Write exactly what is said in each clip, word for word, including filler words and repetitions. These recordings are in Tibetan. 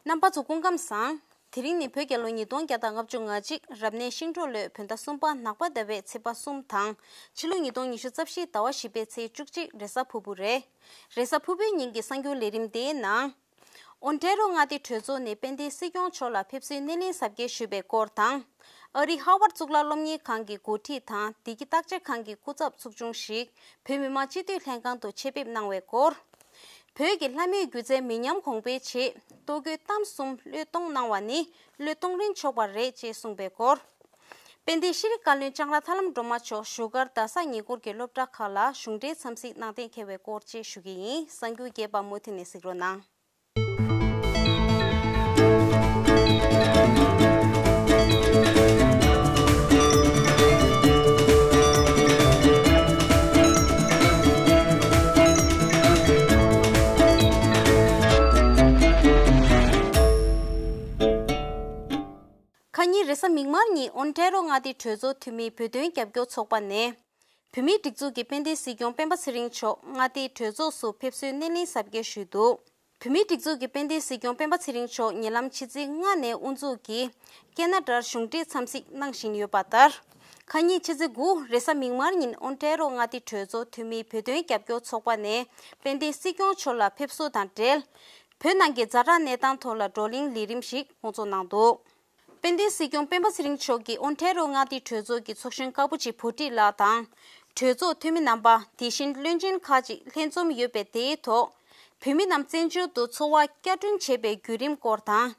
རྣམ་པ་ཚོ་སྐུ་ཁམས་བཟང་། དེ་རིང་ནི་བོད་རྒྱལ་ལོ་ཉིས་སྟོང་བརྒྱ་དང་ལྔ་བཅུ་ང་གཅིག་རབ་གནས་ཤིང་འབྲོག་ལོའི་བོད་ཟླ་གསུམ་པ་ནག་པ་ཟླ་བའི་ཚེས་པ་གསུམ་དང་། ཕྱི་ལོ་ཉིས་སྟོང་ཉི་ཤུ་རྩ་བཞི་ཟླ་བ་བཞི་པའི་ཚེས་བཅུ་གཅིག་རེས་གཟའ་ཕུར་བུ་རེད། རེས་གཟའ་ཕུར་བུའི་ཉིན་གྱི་གསར་འགྱུར་ལས་རིམ་དེའི་ནང་། ཨོན་ཊེ་རོ་མངའ་སྡེ་གྲོས་ཚོགས་ནས་དཔལ་ལྡན་སྲིད་སྐྱོང་མཆོག་ལ་ཕེབས་བསུའི་སྣེ་ལེན་གཟབ་རྒྱས་ཞུས་པའི་སྐོར་དང་། ཨ་རིའི་ཧ་ཝར་གཙུག་ལག་སློབ་གཉེར་ཁང་གི་འགོ་ཁྲིད་དང་བདེ་སྐྱིད་བརྟག་དཔྱད་ཁང་གི་སྐུ་ཚབ་ཚོགས་ཆུང་ཞིག་བོད་མི་མང་སྤྱི་འཐུས་ལྷན་ཁང་དུ་ཆེད་ཕེབས་གནང་བའི་སྐོར། བོད་ཀྱི་ལྷ་མོའི་སྒྱུ་རྩལ་མི་ཉམས་གོང་འཕེལ་ཆེད་ལྟོ་གོས་གཏམ་གསུམ་བློས་གཏོང་གནང་བ་ནི་བློས་གཏོང་རིན་ཆོག་པ་རེད་ཅེས་གསུངས་པའི་སྐོར། དཔལ་ལྡན་ཤེས་རིག་བཀའ་བློན་ལྕང་ར་ཐར་ལམ་སྒྲོལ་མ་མཆོག་བཞུགས་སྒར་རྡ་ས་ཉེ་འཁོར་གྱི་སློབ་གྲྭ་ཁག་ལ་གཞུང་འབྲེལ་འཚམས་གཟིགས་གནང་གཏན་འཁེལ་བའི་སྐོར་བཅས་ཞུ་གི་ཡིན། གསར་འགྱུར་རྒྱས་པ་མུ་མཐུད་ནས་གཟིགས་རོགས་གནང་། ཁ་ཉིན་རེས་གཟའ་མིག་དམར་ཉིན་ཨོན་ཊེ་རོ་མངའ་སྡེའི་གྲོས་ཚོགས་འཐུས་མིའི་བོད་དོན་རྒྱབ་སྐྱོར་ཚོགས་པ་ནས། བོད་མིའི་སྒྲིག་འཛུགས་ཀྱི་དཔལ་ལྡན་སྲིད་སྐྱོང་སྤེན་པ་ཚེ་རིང་མཆོག་མངའ་སྡེའི་གྲོས་ཚོགས་སུ་ཕེབས་བསུའི་སྣེ་ལེན་གཟབ་རྒྱས་ཞུས་འདུག་བོད་མིའི་སྒྲིག་འཛུགས་ཀྱི་དཔལ་ལྡན་སྲིད་སྐྱོང་སྤེན་པ་ཚེ་རིང་མཆོག་ཉེ་ལམ་ཕྱི་ཚེས་ལྔ་ནས་དབུ་འཛུགས་ཀྱིས་ཁེ་ན་ཌར་གཞུང་འབྲེལ་འཚམས་གཟིགས་གནང་བཞིན་ཡོད་པ་ལྟར། ཁ་ཉིན་ཕྱི་ཚེས་དགུ་རེས་གཟའ་མིག་དམར་ཉིན་ཨོན་ཊེ་རོ་མངའ་སྡེའི་གྲོས་ཚོགས་འཐུས་མིའི་བོད་དོན་རྒྱབ་སྐྱོར་ཚོགས་པ་ནས་དཔལ་ལྡན་སྲིད་སྐྱོང་མཆོག་ལ་ཕེབས་བསུ་དང་འབྲེལ། བོད་ནང་གི་ཛ་དྲག་གནས་སྟངས་ཐོག་ལ་བགྲོ་གླེང་ལས་རིམ་ཞིག་སྐོང་ཚོགས་གནང་འདུག་དཔལ་ལྡན་སྲིད་སྐྱོང་སྤེན་པ་ཚེ་རིང་མཆོག་གིས་ཨོན་ཊེ་རོ་མངའ་སྡེའི་གྲོས་ཚོགས་ཀྱི་ཚོགས་གཞོན་ཀར་པོ་ཆེ་བྷོ་ཊི་ལགས་དང་། གྲོས་ཚོགས་འཐུས་མི་རྣམ་པ། དེ་བཞིན་བློན་ཆེན་ཁག་ཅིག་ལྷན་འཛོམས་ཡོད་པའི་དེའི་ཐོག་བོད་མི་རྣམས་བཙན་བྱོལ་དུ་འཚོ་བ་བསྐྱར་སྐྲུན་བྱེད་པའི་བརྒྱུད་རིམ་སྐོར་དང་།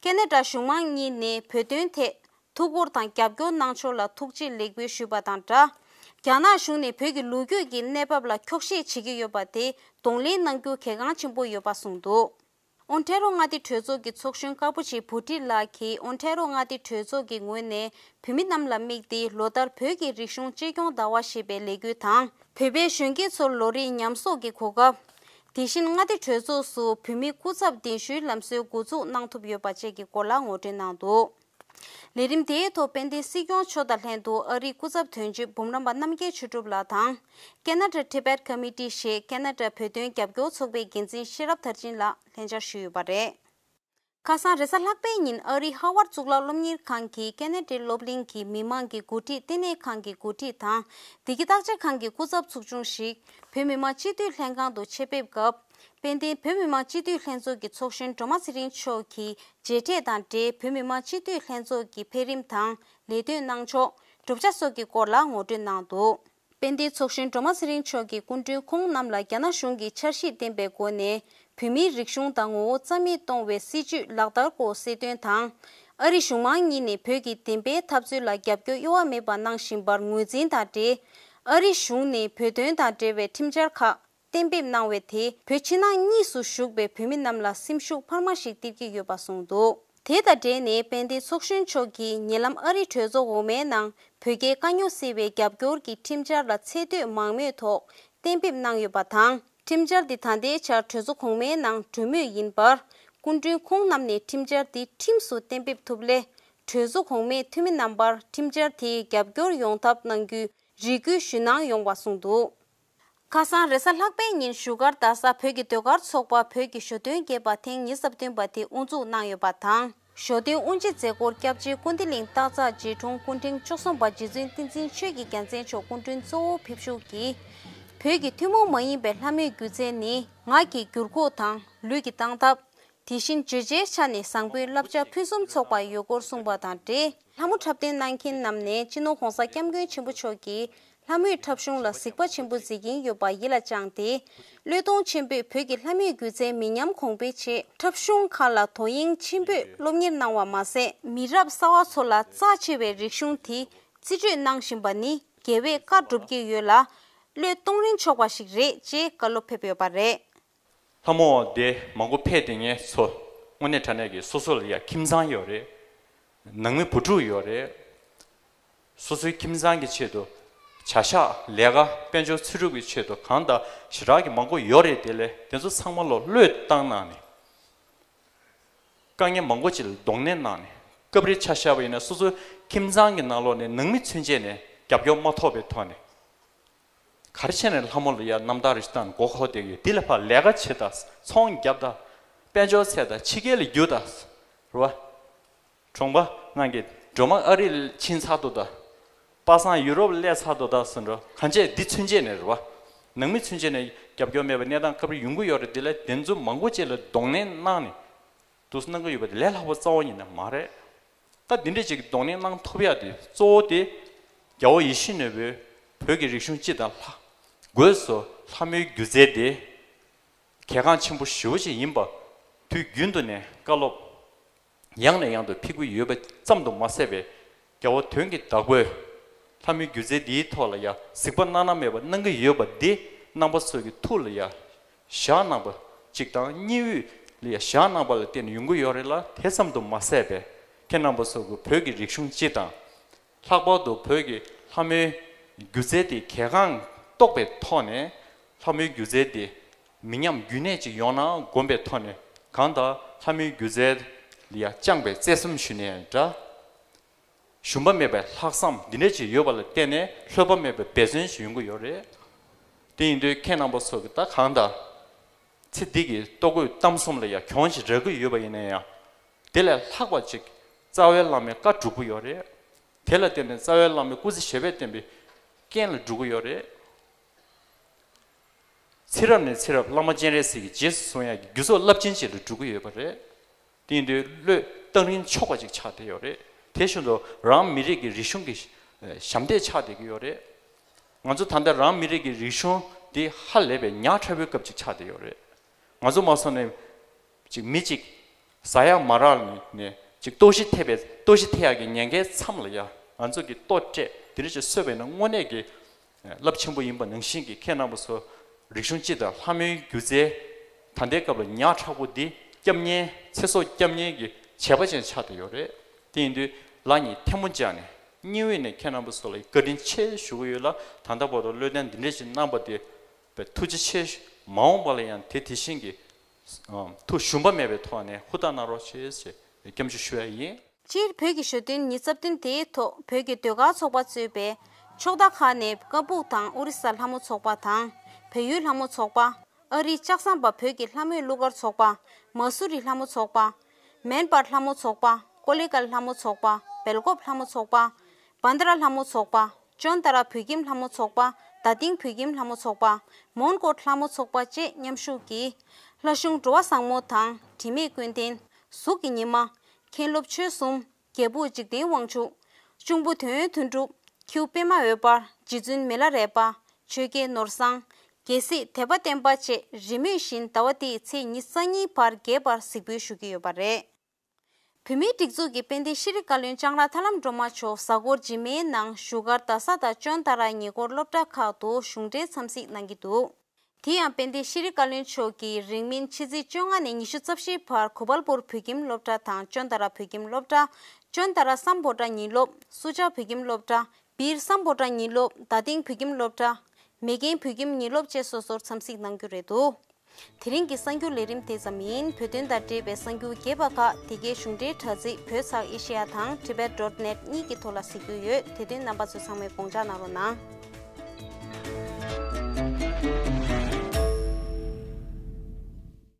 ཁེ་ན་ཌ་གཞུང་མང་གཉིས་ནས་བོད་དོན་ཐད་ཐུགས་ཁུར་དང་རྒྱབ་སྐྱོར་གནང་ཕྱོགས་ལ་ཐུགས་རྗེ་ལེགས་འབུལ་ཞུས་པ་དང་སྦྲགས། རྒྱ་ནག་གཞུང་ནས་བོད་ཀྱི་ལོ་རྒྱུས་ཀྱི་གནས་བབ་ལ་འཁྱོག་བཤད་བྱེད་ཀྱི་ཡོད་པ་དེ་གདོང་ལེན་གནང་རྒྱུ་གལ་འགངས་ཆེན་པོ་ཡོད་པ་གསུངས་འདུག་ཨོན་ཊེ་རོ་མངའ་སྡེ་གྲོས་ཚོགས་ཀྱི་ཚོགས་གཞོན་ཀར་པོ་ཆེ་བྷོ་ཊི་ལགས་ཀྱིས་ཨོན་ཊེ་རོ་མངའ་སྡེ་གྲོས་ཚོགས་ཀྱི་ངོས་ནས་བོད་མི་རྣམས་ལ་དམིགས་ཏེ་ལོ་ལྟར་བོད་ཀྱི་རིག་གཞུང་གཅེས་སྐྱོང་ཟླ་བ་ཞེས་པའི་ལས་འགུལ་དང་། བོད་པའི་གཞོན་སྐྱེས་ཚོར་ལོ་རེའི་ཉམས་གསོག་གི་གོ་སྐབས། དེ་བཞིན་མངའ་སྡེ་གྲོས་ཚོགས་སུ་བོད་མིའི་སྐུ་ཚབ་གདན་ཞུའི་ལམ་སྲོལ་འགོ་འཛུགས་གནང་ཐུབ་ཡོད་པ་བཅས་ཀྱི་སྐོར་ལ་ངོ་སྤྲོད་གནང་འདུག་ལས་རིམ་དེའི་ཐོག་དཔལ་ལྡན་སྲིད་སྐྱོང་མཆོག་དང་ལྷན་དུ་ཨ་རིའི་སྐུ་ཚབ་དོན་གཅོད་འབུམ་རམས་པ་རྣམ་རྒྱལ་ཆོས་གྲུབ་ལགས་དང་། ཁེ་ན་ཌ་ཊི་བེཊ་ཀོ་མི་ཊི་ཞེས་ཁེ་ན་ཌ་བོད་དོན་རྒྱབ་སྐྱོར་ཚོགས་པའི་འགན་འཛིན་ཤེས་རབ་མཐར་ཕྱིན་ལགས་ལྷན་བཅར་ཞུས་ཡོད་པ་རེད། ཁ་སང་རེས་གཟའ་ལྷག་པའི་ཉིན་ཨ་རིའི་ཧ་ཝར་གཙུག་ལག་སློབ་གཉེར་ཁང་གི་ཁེ་ན་ཌའི་སློབ་གླིང་གི་མི་མང་གི་འགོ་ཁྲིད་ལྟེ་གནས་ཁང་གི་འགོ་ཁྲིད་དང་། བདེ་སྐྱིད་བརྟག་དཔྱད་ཁང་གི་སྐུ་ཚབ་ཚོགས་ཆུང་ཞིག་བོད་མི་མང་སྤྱི་འཐུས་ལྷན་ཁང་དུ་ཆེད་ཕེབས་སྐབས། དཔལ་ལྡན་བོད་མི་མང་སྤྱི་འཐུས་ལྷན་ཚོགས་ཀྱི་ཚོགས་གཞོན་སྒྲོལ་མ་ཚེ་རིང་མཆོག་གིས་མཇལ་འཕྲད་དང་འབྲེལ་བོད་མི་མང་སྤྱི་འཐུས་ལྷན་ཚོགས་ཀྱི་འཕེལ་རིམ་དང་ལས་དོན་གནང་ཕྱོགས། བསྒྲུབ་བྱ་སོགས་ཀྱི་སྐོར་ལ་ངོ་སྤྲོད་གནང་འདུག་དཔལ་ལྡན་ཚོགས་གཞོན་སྒྲོལ་མ་ཚེ་རིང་མཆོག་གིས་སྐུ་མགྲོན་ཁོང་རྣམས་ལ་རྒྱ་ནག་གཞུང་གིས་འཆར་གཞི་བཏིང་པའི་སྒོ་ནས་བོད་མིའི་རིག་གཞུང་དང་ངོ་བོ་རྩ་མེད་གཏོང་བའི་སྲིད་བྱུས་ལག་བསྟར་སྐོར་གསལ་སྟོན་དང་། ཨ་རི་གཞུང་མང་གཉིས་ནས་བོད་ཀྱི་བདེན་པའི་འཐབ་རྩོད་ལ་རྒྱབ་སྐྱོར་གཡོ་བ་མེད་པ་གནང་བཞིན་པར་ངོས་འཛིན་དང་འབྲེལ། ཨ་རི་གཞུང་ནས་བོད་དོན་དང་འབྲེལ་བའི་ཁྲིམས་འཆར་ཁག་གཏན་འབེབས་གནང་བའི་དེས་བོད་ཕྱི་ནང་གཉིས་སུ་བཞུགས་པའི་བོད་མི་རྣམས་ལ་སེམས་ཤུགས་འཕར་མ་ཞིག་སྟེར་གྱི་ཡོད་པ་གསུངས་འདུག་དེ་དང་འབྲེལ་ནས་དཔལ་ལྡན་ཚོགས་གཞོན་མཆོག་གིས་ཉེ་ལམ་ཨ་རི་གྲོས་ཚོགས་འོག་མའི་ནང་བོད་རྒྱའི་དཀའ་རྙོག་སེལ་བའི་རྒྱབ་སྐྱོར་གྱི་ཁྲིམས་འཆར་ལ་ཚད་མཐོའི་མང་མོས་ཐོག་གཏན་འབེབས་གནང་ཡོད་པ་དང་། ཁྲིམས་འཆར་འདི་ད་ལྟའི་ཆར་གྲོས་ཚོགས་གོང་མའི་ནང་གྲོས་མོལ་ཡིན་པར། སྐུ་མགྲོན་ཁོང་རྣམས་ནས་ཁྲིམས་འཆར་འདི་ཁྲིམས་སུ་གཏན་འབེབས་ཐུབ་སླད། གྲོས་ཚོགས་གོང་མས་འཐུས་མི་རྣམ་པར་ཁྲིམས་འཆར་དེའི་རྒྱབ་སྐྱོར་ཡོང་ཐབས་གནང་རྒྱུའི་རེ་སྐུལ་ཞུ་གནང་ཡོང་བ་གསུངས་འདུག་ཁ་སང་རེས་གཟའ་ལྷག་པའི་ཉིན་བཞུགས་སྒར་རྡ་ས་བོད་ཀྱི་ཟློས་གར་ཚོགས་པ་བོད་ཀྱི་ཞོ་སྟོན་རྒྱས་པ་ཐེངས་ཉི་ཤུ་རྩ་བདུན་པ་དེ་དབུ་འཛུགས་གནང་ཡོད་པ་དང་། ཞོ་སྟོན་དབུ་འབྱེད་མཛད་སྒོར་སྐྱབས་རྗེ་ཀུན་བདེ་གླིང་སྟག་འཚག་རྗེ་དྲུང་སྐུ་ཕྲེང་བཅུ་གསུམ་པ་རྗེ་བཙུན་བསྟན་འཛིན་ཆོས་ཀྱི་རྒྱལ་མཚན་མཆོག་སྐུ་མགྲོན་གཙོ་བོ་ཕེབས་ཞུགས་ཀྱིས། བོད་ཀྱི་ཐུན་མོང་མ་ཡིན་པའི་ལྷ་མོའི་སྒྱུ་རྩལ་ནི་ངག་གི་འགྱུར་ཁུག་དང་ལུས་ཀྱི་སྟངས་སྟབས། དེ་བཞིན་བརྗོད་བྱའི་ཆ་ནས་བཟང་པོའི་བསླབ་བྱ་ཕུན་སུམ་ཚོགས་པ་ཡོད་སྐོར་གསུངས་པ་དང་འབྲེལ། ལྷ་མོ་འཁྲབ་སྟོན་གནང་མཁན་རྣམས་ནས་སྤྱི་ནོར་༧གོང་ས་༧སྐྱབས་མགོན་ཆེན་པོ་མཆོག་གིས་ལྷ་མོའི་འཁྲབ་གཞུང་ལ་གཟིགས་པ་ཆེན་པོ་མཛད་ཀྱིན་ཡོད་པ་ཡིད་ལ་བཅངས་ཏེ། བློས་གཏོང་ཆེན་པོས་བོད་ཀྱི་ལྷ་མོའི་སྒྱུ་རྩལ་མི་ཉམས་གོང་འཕེལ་ཆེད་འཁྲབ་གཞུང་ཁག་ལ་དོ་དབྱིངས་ཆེན་པོས་སློབ་གཉེར་གནང་བ་མ་ཟད། མི་རབས་གསར་བ་ཚོ་ལ་རྩ་ཆེ་བའི་རིག་གཞུང་དེ་རྩིས་སྤྲོད་གནང་བཞིན་པ་ནི་རྒྱལ་བའི་བཀའ་བསྒྲུབ་ཀྱི་ཡོད་ལ། བློས་གཏོང་རིན་ཆོག་པ་ཞིག་རེད་ཅེས་བཀའ་སློབ་ཕེབས་ཡོད་པ་རེད། ལྷ་མོ་དེ་མང་པོ་ཕེབས་བསྡད་མཁན་ཚོ་དངོས་གནས་དྲང་གནས་ཀྱི་སོ་སོ་ལ་ཡ་ཁྱིམ་ཚང་ཡོད་རེད། ནང་མི་བུ་ཕྲུག་ཡོད་རེད། སོ་སོའི་ཁྱིམ་ཚང་གི་ཆེད་དུ་བྱ་གཞག་ལས་ཀ་དཔལ་འབྱོར་ཚུད་རུབ་ཀྱི་ཆེད་དུ་གང་ལྟར་ཞེ་དྲག་གི་མང་པོ་ཡོད་རེད། དེ་ལས་དེ་ཚོ་ཚང་མ་ལོ་བློས་བཏང་གནང་ནས། དཀའ་ངལ་མང་པོ་ཅིག་ལ་གདོང་ལེན་གནང་ནས། སྐབས་རེ་ཆ་བཞག་པ་ཡིན་ན་སོ་སོའི་ཁྱིམ་ཚང་གི་ནང་ལོགས་ནས་ནང་མི་ཚུན་ཆད་ནས་རྒྱབ་སྐྱོར་མ་ཐོབ་པའི་ཐོག་ནས། ག་རེ་བྱས་ནས་ལྷ་མོ་ལ་ཡ་རྣམ་ཐར་རེ་ཞིག་བཏང་ནས་མགོ་འཁོར་བསྡད་ཀྱི་ཡོད། འདི་ལ་ཕར་ལས་ཀ་བྱེད་དང་ཚོང་རྒྱབ་དང་། དཔལ་འབྱོར་ཚད་དང་ཕྱི་རྒྱལ་ལ་རྒྱུགས་དང་། རེད་བ། གྲོང་པ་ང་གི་སྒྲོལ་མ་ཨ་རི་ཕྱིན་ཚར་འདུག་ད། པ་སངས་ཡུ་རོབ་སླེབས་ཚར་འདུག་ད་ཟེར་འགྲོ། གང་བྱས་འདི་ཚུན་ཆད་ནས་རེད་བ། ནང་མི་ཚུན་ཆད་ནས་རྒྱབ་སྐྱོར་མེད་པའི་གནས་སྟངས་སྐབས་རེ་ཡོང་གི་ཡོད་རེད། འདི་ལས་དེ་ཚོ་མང་པོ་ཅིག་ལ་གདོང་ལེན་གནང་ནས་འདུག་སེ་གནང་གི་ཡོད་པ་དེ་ལས་སླ་པོ་རྩ་བ་ཉིད་ནས་མ་རེད། ད་འདི་འདྲས་ཅིག་གདོང་ལེན་གནང་ཐུབ་ཡག་དེ་གཙོ་བོ་དེ་རྒྱལ་བ་ཡིད་བཞིན་ནོར་བུའི་བོད་ཀྱི་རིག་གཞུང་སྤྱི་དང་ལྷ། སྒོས་སུ་ལྷ་མོའི་སྒྱུ་རྩལ་དེ་གལ་འགངས་ཆེན་པོ་ཞེ་པོ་ཅིག་ཡིན་པ་དུས་རྒྱུན་དུ་ནས་བཀའ་སློབ་ཡང་ནས་ཡང་དུ་ཕེབས་ཀྱི་ཡོད་པ་ཙམ་དུ་མ་ཟད་པའི་རྒྱལ་བ་དོན་གྱི་བདག་པོས་ལྷ་མོའི་སྒྱུ་རྩལ་འདིའི་ཐོག་ལ་ཡང་གཟིགས་པ་བླ་ན་མེད་པ་གནང་གི་ཡོད་པ་འདི་རྣམ་པ་ཚོ་གི་ཐུགས་ལ་ཡང་བཞག་གནང་པ་གཅིག་དང་། སྙིང་དབུས་ལ་ཡང་བཞག་གནང་པ་ལ་བརྟེན་ནས་ཡོང་གི་ཡོད་རེད་ལ། དེ་ཙམ་དུ་མ་ཟད་པའི་ཁྱེད་རྣམ་པ་ཚོ་གི་བོད་ཀྱི་རིག་གཞུང་སྤྱི་དང་། ལྷག་པར་དུ་བོད་ཀྱི་ལྷ་མོའི་སྒྱུ་རྩལ་དེ་གལ་འགངས་རྟོགས་པའི་ཐོག་ནས། ལྷ་མོའི་སྒྱུ་རྩལ་དེ་མི་ཉམས་རྒྱུན་གནས་ཅིག་ཡོང་ན་དགོངས་པའི་ཐོག་ནས། གང་ལྟར་ལྷ་མོའི་སྒྱུ་རྩལ་ལ་ཡང་བཅངས་པའི་བརྩེ་སེམས་ཞུ་ནས་ཡང་འདྲ། ཞུམ་པ་མེད་པའི་ལྷག་བསམ་འདི་འདྲ་ཅིག་ཡོད་པ་ལ་བརྟེན་ནས་ལྷོད་པ་མེད་པའི་འབད་བརྩོན་ཞིག་ཡོང་གི་ཡོད་རེད། དེ་ཡིན་དུས་ཁྱེད་རྣམ་པ་ཚོ་གི་ད་གང་ལྟར་ཚེ་འདི་གི་ལྟོ་གོས་གཏམ་གསུམ་ལ་ཡང་གྱོང་ཞིག་རག་གི་ཡོད་པ་ཡིན་ན་ཡང་། དེ་ལས་ལྷག་པ་ཅིག་རྩ་བའི་བླ་མའི་བཀའ་སྒྲུབ་ཀྱི་ཡོད་རེད། དེ་ལ་བརྟེན་ནས་རྩ་བའི་བླ་མའི་སྐུ་ཚེ་ཞབས་པད་བརྟན་པའི་རྐྱེན་ལ་སྒྲུབ་ཀྱི་ཡོད་རེད། ཚེ་རབས་ནས་ཚེ་རབས་བླ་མ་སྤྱན་རས་གཟིགས་ཀྱི་རྗེས་སུ་བཟུང་ཡག་གི་རྒྱུ་ཚོགས་རླབས་ཆེན་ཅིག་ལ་འགྲོ་གི་ཡོད་པ་རེད། དེ་ཡིན་དུས་བློས་བཏང་རིན་ཆོག་པ་ཅིག་ཆགས་བསྡད་ཡོད་རེད། དེ་བཞིན་དུ་རང་མི་རིགས་ཀྱི་རིག་གཞུང་གི་ཞབས་འདེགས་ཆགས་བསྡད་ཀྱི་ཡོད་རེད། ང་ཚོ་ད་ལྟ་རང་མི་རིགས་ཀྱི་རིག་གཞུང་འདི་ཧ་ལས་པའི་ཉག་ཕྲ་བོའི་སྐབས་ཅིག་ཆགས་བསྡད་ཡོད་རེད། ང་ཚོ་མ་སོང་ནས་ཅིག་མི་ཅིག་ཟ་ཡག་མ་རག་ནས་ཅིག་ལྟོགས་ཤི་ཐེབས་པའི་ལྟོགས་ཤི་ཐེབས་ཡག་གི་ཉེན་ཁའི་མཚམས་ལ་ཡ་ང་ཚོ་གི་ལྟོ་སྤྲད་དེ་འདྲ་ཅིག་གསོས་པ་ཡིན་ན་དངོས་གནས་ཀྱི་རླབས་ཆེན་པོ་ཡིན་པ་ནང་བཞིན་གྱི་ཁྱེད་རྣམ་པ་ཚོ་རིག་གཞུང་སྤྱི་དང་ལྷ་མོའི་སྒྱུ་རྩལ་ད་ལྟའི་སྐབས་ལ་ཉག་ཕྲ་བོ་འདི་སྐྱབས་གནས་ཚེ་སྲོག་སྐྱབས་གནས་ཀྱི་བྱས་པ་ཅན་ཆགས་བསྡད་ཡོད་རེད། དེ་ཡིན་དུས་ལག་གཉིས་ཐལ་མོ་སྦྱར་ནས་སྙིང་དབུས་ནས་ཁྱེད་རྣམ་པ་ཚོ་ལ་བཀའ་དྲིན་ཆེ་ཞུ་གི་ཡོད་ལ། ད་ལྟ་བར་དུ་བློས་གཏོང་འདི་འདྲ་ཞིག་གནང་པ་དེ་ཐུགས་རྗེ་ཆེ། མ་འོངས་པ་ལ་ཡང་དེ་དེ་བཞིན་གྱི་ཐུགས་ཞུམ་པ་མེད་པའི་ཐོག་ནས་ཧུར་ཐག་གནང་རོགས་ཞེས་སྐྱབས་འཇུག་ཞུ་ཡ་ཡིན། སྤྱིར་བོད་ཀྱི་གཞོན་སྟོན་ཉི་ཤུ་རྩ་བདུན་དེའི་ཐོག་བོད་ཀྱི་ཟློས་གར་ཚོགས་པ་གཙོས་པའི་ཕྱོགས་མཐའ་ཁག་ནས་ཀ་སྦུག་དང་ཨོ་རི་ས་ལྷ་མོ་ཚོགས་པ་དང་། བལ་ཡུལ་ལྷ་མོ་ཚོགས་པ། ཨ་རིའི་ལྕགས་ཟམ་པ་བོད་ཀྱི་ལྷ་མོའི་གླུ་གར་ཚོགས་པ། མ་སུ་རི་ལྷ་མོ་ཚོགས་པ། མེན་པར་ལྷ་མོ་ཚོགས་པ། ཀོ་ལི་གལ་ལྷ་མོ་ཚོགས་པ། སྦེལ་ཀོབ་ལྷ་མོ་ཚོགས་པ། བན་དྷ་ར་ལྷ་མོ་ཚོགས་པ། ཅོན་ཏ་ར་བོད་ཁྱིམ་ལྷ་མོ་ཚོགས་པ། རྡ་སྟེང་བོད་ཁྱིམ་ལྷ་མོ་ཚོགས་པ། མོན་གྷོ་ལྷ་མོ་ཚོགས་པ་བཅས་མཉམ་ཞུགས་ཀྱིས། ལྷ་གཞུང་འགྲོ་བ་བཟང་མོ་དང་། དྲི་མེད་ཀུན་ལྡན། གཟུགས་ཀྱི་ཉི་མ། མཁན་སློབ་ཆོས་གསུམ། རྒྱལ་བུ་འཇིག་རྟེན་དབང་ཕྱུག། གཅུང་པོ་དོན་ཡོད་དོན་གྲུབ། ཁྱེའུ་པད་མ་འོད་འབར། རྗེ་བཙུན་མི་ལ་རས་པ། ཆོས་རྒྱལ་ནོར་བཟང་། རྒྱལ་སྲས་དད་པ་བསྟན་པ་བཅས་རིན་མེད་བཞིན་ཟླ་བ་འདིའི་ཚེས་ཉི་ཤུ་རྩ་གཉིས་བར་རྒྱས་པར་གཟིགས་འབུལ་ཞུ་གི་ཡོད་པ་རེད། བོད་མིའི་སྒྲིག་འཛུགས་ཀྱི་དཔལ་ལྡན་ཤེས་རིག་བཀའ་བློན་ལྕང་ར་ཐར་ལམ་སྒྲོལ་མ་མཆོག་གཟའ་འཁོར་རྗེས་མའི་ནང་བཞུགས་སྒར་རྡ་ས་དང་ཅོན་ཏ་ར་ཉེ་འཁོར་སློབ་གྲྭ་ཁག་ཏུ་གཞུང་འབྲེལ་འཚམས་གཟིགས་གནང་གི་འདུག་དེ་ཡང་དཔལ་ལྡན་ཤེས་རིག་བཀའ་བློན་མཆོག་གིས་རིང་མིན་ཕྱི་ཚེས་བཅོ་ལྔ་ནས་ཉི་ཤུ་རྩ་བཞི་བར་གོ་པལ་པུར་བོད་ཁྱིམ་སློབ་གྲྭ་དང་ཅོན་ཏ་ར་བོད་ཁྱིམ་སློབ་གྲྭ། ཅོན་ཏ་ར་སམ་བྷོ་ཊ་ཉིན་སློབ། སུ་ཇཱ་བོད་ཁྱིམ་སློབ་གྲྭ། སྦིར་སམ་བྷོ་ཊ་ཉིན་སློབ། རྡ་སྟེང་བོད་ཁྱིམ་སློབ་གྲྭ། མེ་རྒན་བོད་ཁྱིམ་ཉིན་སློབ་བཅས་སོ་སོར་འཚམས་གཟིགས་གནང་རྒྱུ་རེད་འདུག་དེ་རིང་གི་གསར་འགྱུར་ལས་རིམ་དེ་ཙམ་ཡིན། བོད་དོན་དང་འབྲེལ་བའི་གསར་འགྱུར་རྒྱས་པ་ཁག་འདི་གའི་གཞུང་འབྲེལ་དྲ་ཚིགས་བོད་ས་ཨེ་ཤེ་ཡ་དང་tibet dot net གཉིས་ཀྱི་ཐོག་ལ་གཟིགས་རྒྱུ་ཡོད། དེ་དོན་རྣམ་པ་ཚོས་ཚང་མས་དགོངས་འཇགས་གནང་རོགས་གནང་།